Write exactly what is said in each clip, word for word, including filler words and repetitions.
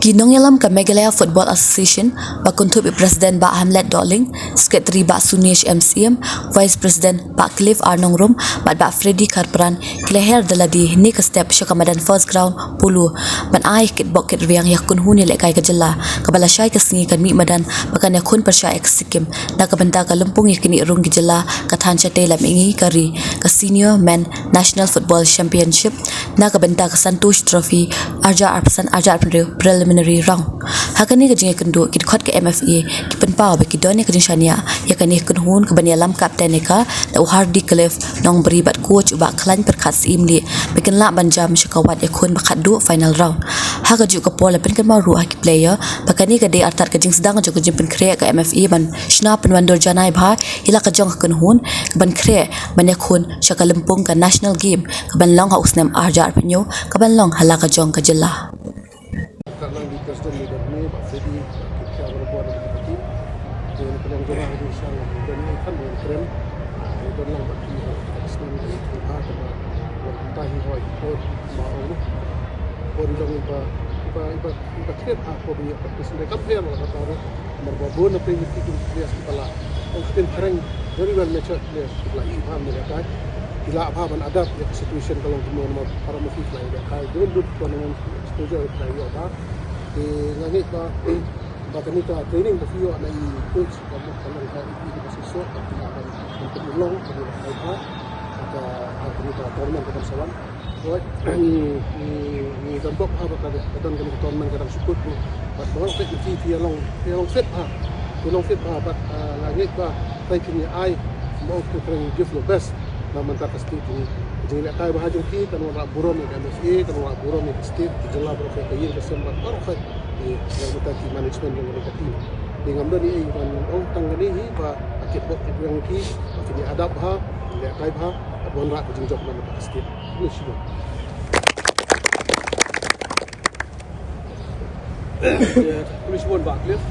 Ki nongïalam ka Meghalaya Football Association, ba kynthup ïa u President Bah Hamlet Dohling, Secretary Bah Sunesh M Syiem, Vice President Bah Cliff R Nongrum, bad Bah Freddy Kharpran, ki la her da lade hynne ka step sha ka madan First Ground, Polo, ban ai kitbok kitrwiang ïa ka kynhun ïalehkai ka jylla, kaba lashai ka sngi kan mih madan, ba kan ïakhun pyrshah ïa ka Sikkim, na ka bynta ka lympung ïakhun rung ki jylla, ka thaiñ shatei lam ïa ngi ka ri, ka Senior Men National Football Championship, na ka bynta ka Santosh Trophy, arhajar arphew san, arhajar arphew hynriew preliminary round. Ha kane ka jingïakynduh, ki dkhot ka M F A, ki pynpaw ba ki don ïa ka jingshaniah ïa kane ka kynhun kaban ïalam kapten ïa ka da u Hardy Cliff Nongbri bad coach u Bah Khlaiñ Pyrkhat Syiemlieh, ba kin lah ban jam sha ka wad ïakhun ba khatduh final round. Ha kajuh ka por la pynkynmaw ruh ha ki player, ba kane ka dei artat ka jingsdang jong ka jingpynkhreh ka M F A ban shna pynwandur janai bha ïa la ka jong ka kynhun, kaban khreh ban ïakhun sha ka lympung ka National Game, kaban long ha u snem arhajar arphew hynñiew, kaban long ha la ka jong ka jylla. Ka nang di President ni dot me, Bah Freddy, Bah Kipcha, Bah Rebon, Bah Kipcha. Dia ni kena jora di sang, dia ni kan dia keren. Dia ni lang bagi, eh, Islam dari Tuhan, sama orang tahi hoi, hoi, ma orang. Orang jong iba, iba, iba, iba keren, ah, ko bi, iba keren, kan keren, lah kata orang. Namar ba bun na pyrthei ki players kiba la, ong ktien kren, very well matured players kiba la ïoh bha mynta ka, ki lah bha ban adapt ïa ka situation ka long kumno namar para ma phi ki la ïoh bha, given good tournament exposure ki la ïoh bha. Te nga ngeit ba, ba kane ka training ba phi ïoh na i coach ba mut ka long ka i ki ba shisha ba ki la ban ban pynlong ka dei la kai bha. Ka, ka kane ka tournament ka ban sa wan. Hooid, ngi, ngi, ngi dang bok ha ba ka, ka don kane ka tournament ka dang shu kut. Bad ba long fit, fit, fit long, fit long fit ha. Fit long fit ha, bad, ah, nga ngeit ba thank you ngi ai, ba ong ka kren give your best. Na mynta ka state ngi, jingïalehkai bha jong ki, kan wanrah burom ïa ka M F A, kan wanrah burom ïa ka state, ka jylla baroh ka ïing ka sem bad baroh ka, eh, ïa mynta ki management jong ka team. Te ngam don ei ei ban ong tang kane hi ba, ah, kitbok kitrwiang ki, ba kin ïa adapt bha, ïalehkai bha, bad wanrah ka jingjop na mynta ka state. Khublei shibun. Khublei shibun Bah Cliff,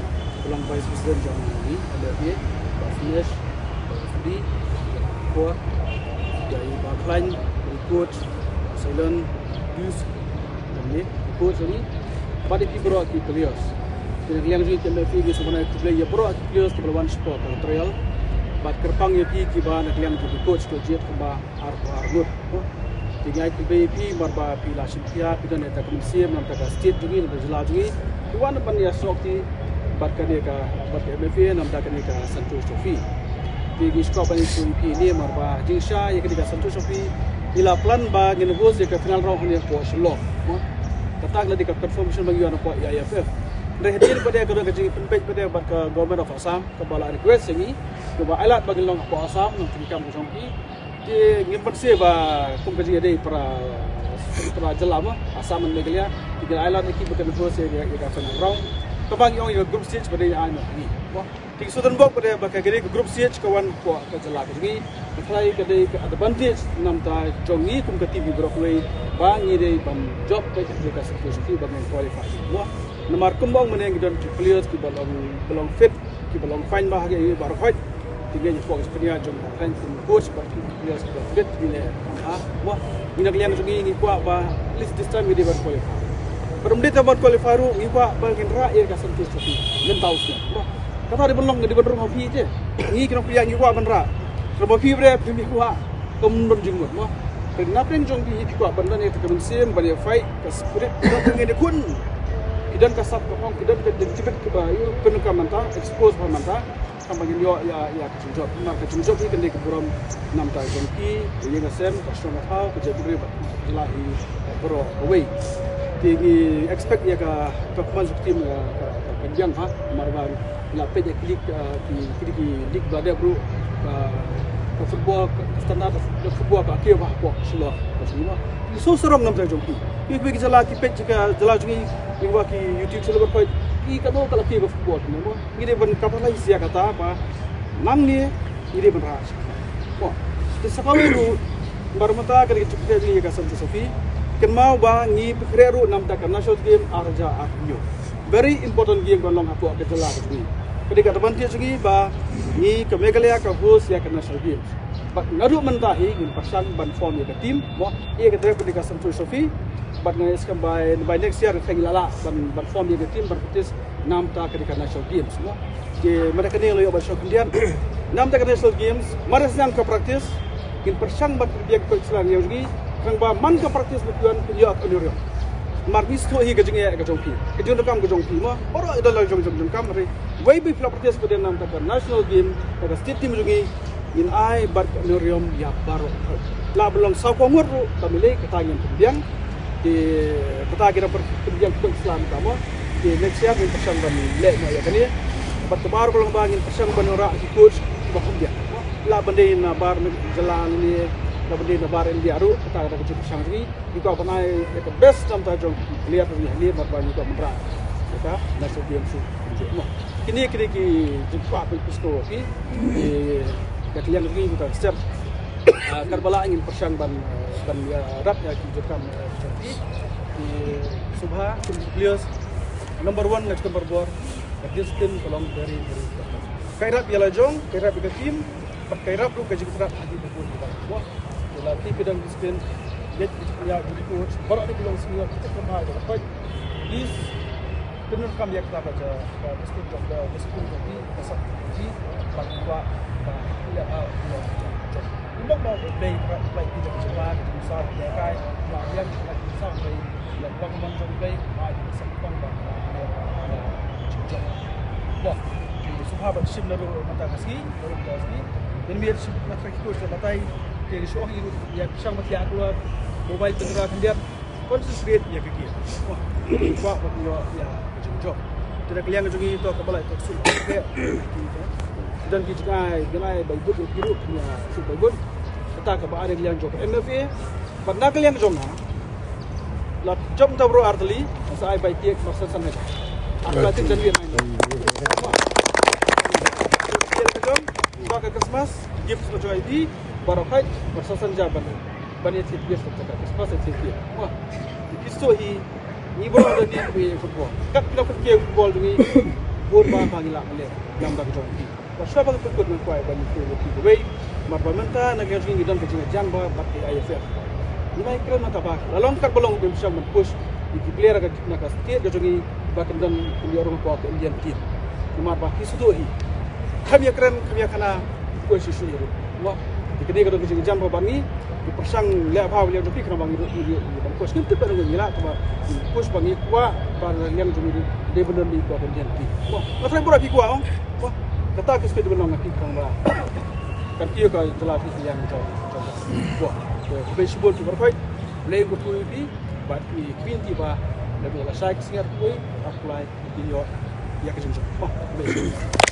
ba long Vice President jong ngi, L F A, Bah Sunesh, Bah Freddy, Bah Kipcha, ïa i Bah Khlaiñ, i coach, Bah Silent, Deuce, ïa i coach jong ngi. Bad ïa phi baroh ki players. Te na ka liang jong ngi ka M F A ngi sngewbha ban ai khublei ïa baroh ki players kiba la wan shapoh ka trial. Bad kyrpang ïa phi kiba na ka liang jong ki coach, ki jied kumba arphew ar ngut. Te ngi ai khublei ïa phi namar ba phi la shim khia, phi don ïa ka mynsiem na bynta ka state jong ngi, na bynta ka jylla jong ngi. Phi wan ban ïa snoh kti bad kane ka, bad ka M F A na bynta kane ka Santosh Trophy. Te ngi sngewbha ban ïathuh ïa phi ne namar ba jingshisha ïa kane ka Santosh Trophy ngi la plan ba ngin host ïa ka final round hangne hapoh Shillong. Kata ka la dei ka confirmation ba ngi wan hapoh A I F F. Hynrei hadien pat de ka don ka jingpynbeit pat de bad ka Government of Assam kaba la request ïa ngi, kaba ai lad ba ngin long hapoh Assam, nongtrei kam ka jong ki. Te ngim pat sngewbha kum ka jingïadei para, para jylla mo, Assam and Meghalaya. Te ngi ai lad ïa ki ba kan host ïa, ïa ka final round. Kaba ngi ong ïa ka group stage ba dei ai mo ngi mo. Te ngi sngewdon bok pat de ba ka dei ka group stage ka wan hapoh ka jylla ka jong ngi. Ka dei ka dei ka advantage na bynta jong ngi kum ka team baroh kawei ba ngi dei ban jop ka jingïadei ka Santosh Trophy ba ngin qualify mo. Namar kumba ong mynne ngi don ki players kiba long, ba long fit, kiba long fine bha ha ki baroh. Te ngi ïa pok ka jingpynïaid jong ka kum coach bad ki players kiba fit ngi leh ha mo. Ngi na ka liang jong ngi ngi kwah ba at least this time ngi dei ban qualify. Bad ym dei tang ban qualify ruh ngi kwah ba ngin rah ïa ka Santosh Trophy. Mynta u snem mo. Kata dei ban long, dei ban rung ha phi te. Ngi ki nongpynïaid ngi kwah ban rah. Namar phi bre phi ym kwah. Kam don jingmut mo. Te na pdeng jong phi hi phi kwah ban don ïa ka mynsiem ban ïa fight ka spirit. Ki don ka ngi dei khun. Ki don ka sap ka phong, ki don ka jingtbit kiba ïa pyndonkam mynta, expose bha mynta. Tang ba ngin ïoh ïa, ïa ka jingjop. Namar ka jingjop hi kan dei ka burom na bynta jong ki, ka ïing ka sem, ka shnong ka thaw, ka jaitbynriew bad ka jylla hi baroh kawei. Te ngi expect ïa ka performance jong ka team ka, ka, ka, kan biang bha, namar ba ngi la peit ïa ki league, ah, ki, ki, ki league ba dep ruh, ah, ka football, ka standard of the football ka kiew bha hapoh Shillong. Ka shu ma. Ngi sngewsarong na bynta jong ki. Ki, ki, ki jylla ki peit ka jylla jong ngi, ngi ba ki YouTube channel ba peit, ki katno ka la kiew ka football, ki ma. Ngi dei ban kata la ïa kata ba nangne ngi dei ban rah. Mo, te sa kawei ruh, namar mynta ka dei ka jingpynkhreh jong ngi ïa ka Santosh Trophy. Kynmaw ba ngi pynkhreh ruh na bynta ka National Game ar hajar arphew hynñiew. Very important game ban long hapoh ka jylla ka jong ngi. Ka dei ka advantage jong ngi ba ngi ka Meghalaya ka host ïa ka National Games. Bad naduh mynta hi ngin pyrshang ban form ïa ka team, mo, ïa ka Tripura ka Santosh Trophy. Bad nga ngeit skhem by, by next year ka ngi la lah ban, ban form ïa ka team ban practice namta ka dei ka National Games, mo. Te mynta kane la ïoh ban shong khyndiat. Namta ka National Games, mar sdang ka practice, ngin pyrshang ban pynbiang ka coach sla ïa u jong ngi, khnang ba man ka practice ba pynbiang pynïoh ka honorarium. Mar ngi sngewthuh hi ka jingeh ka jong phi, ka jingdonkam ka jong phi, mo. Baroh i don la jong jong jong kam ri. Wei ba phi la practice ba dei namta ka National Game, ka state team jong ngi, ngin ai bad ka honorarium ïa baroh. La ba long saw ka ngut ruh, tang ba lei kata ngin pynbiang. Te kata ki dang pynbiang pynbiang slam ka mo. Te next year ngin pyrshang ban leh noh ïa kane. Bad kaba ar ka long ba ngin pyrshang ban wanrah ki coach ba pynbiang. La ban dei na bar jylla ne, la ban dei na bar India ruh, kata kata ka jingpyrshang jong ngi. Ngi kwah ban ai ïa ka best namta jong ki player jong ngi hangne, bad ba ngi kwah ban wanrah ïa ka National Games shuh. Mo. Kine kine ki jingkwah pynpynsngew ki, ki, ka liang jong ngi ka step. Ah, katba lah ngin pyrshang ban, eh, ban ïarap ïa ki jingkam, eh, jong ki. Ki sngewbha kum ki players, number one nga sngewbha ban bor, ka discipline ka long very, very important. Ka ïarap ïa la jong, ka ïarap ïa ka team, bad ka ïarap ruh ka jingïarap ha ki ba bun ki ba. Mo. Te lada phi don discipline, ngeit ki jingïarap jong ki coach, baroh ki long senior, kita kynmaw ïa ka coach. Please, pyndonkam ïa kata ka, ka discipline jong ka, discipline jong ki, ka sap jong ki, bad ki kwah, ka, ïa, ah, ïa, ïa, ïa. Ym bok ba, ba, ba, ba, ki jong ka jingma, ka jingsaw, ka jingkai, ba, ïa, ka jingsaw, ka, ïa, ba, ka mon jong ka, ba, ka sap, ba, ba, ïa, ïa, jingjop. Ba, ki sngewbha ban shim naduh mynta ka sngi, naduh mynta ka sngi. Pynmih shim na track course batai, ki shu ong ïa, ïa, shang ba ki ïa kloi, mobile pynra khyndiat. Concentrate ïa ka game. Wah, kwah ba ïoh ïa ka jingjop. Te na ka liang jong ngi to kaba la ïa ka suk. Te don ki jingai, jingai bai but ïa ki ruh, ïa suk bai but. Kata kaba ar na ka liang jong ka M F A. Bad na ka liang jong nga, la jop ta bro ar tylli, sa ai bai tiek ba san san hajar. Ar tylli tin jan wir. Ka jong, ka Christmas, gift ka jong ai di, baroh kai, ba san san hajar ban. Ban ïa thied ïa ka Christmas ïa thied ïa. Wah, ki pisto hi, ngi baroh da dei ïa football. Kat phi la football, football jong ngi, bun ba ba ngi lah ban leh, namar ka jong phi. Ba shuwa ba ka football ngan kwah ban ïa football ki kawei, namar ba mynta na ka jong ngi don ka jingïajan ba bad ka I F F. Ngi mai kren na ka ba, la long kat ba long ngim shym ban push, ïa ki player ka na ka state ka jong ngi, ba kan don ïa rung ka Indian team. Namar ba ki sngewthuh hi. Kham ïa kren, kham ïa khana, push ïa shuh ïa ruh. Mo, te kane ka dei ka jingïajan ba bad ngi, ngi pyrshang leh bha ïa ka jong phi khnang ba ngi ruh, ngi ruh, ngi ban coach. Ngim tip ba ngi lah, te ba ngi coach ba ngi kwah ba ka liang jong ngi ruh dei ban don ïa ka Indian team. Mo, nga trai bra phi kwah ong. Mo, kata ka sngewthuh ban ong nga phi khnang ba kan ïa ka jylla phi ka liang jong, jong. Mo, te khublei shibun phi baroh. Khublei kyrkhu ïa phi bad ngi kyrpad ba lada la shai ka sngi kawei, hap khublei. Ïa, ïa ka jingjop. Oh, amazing.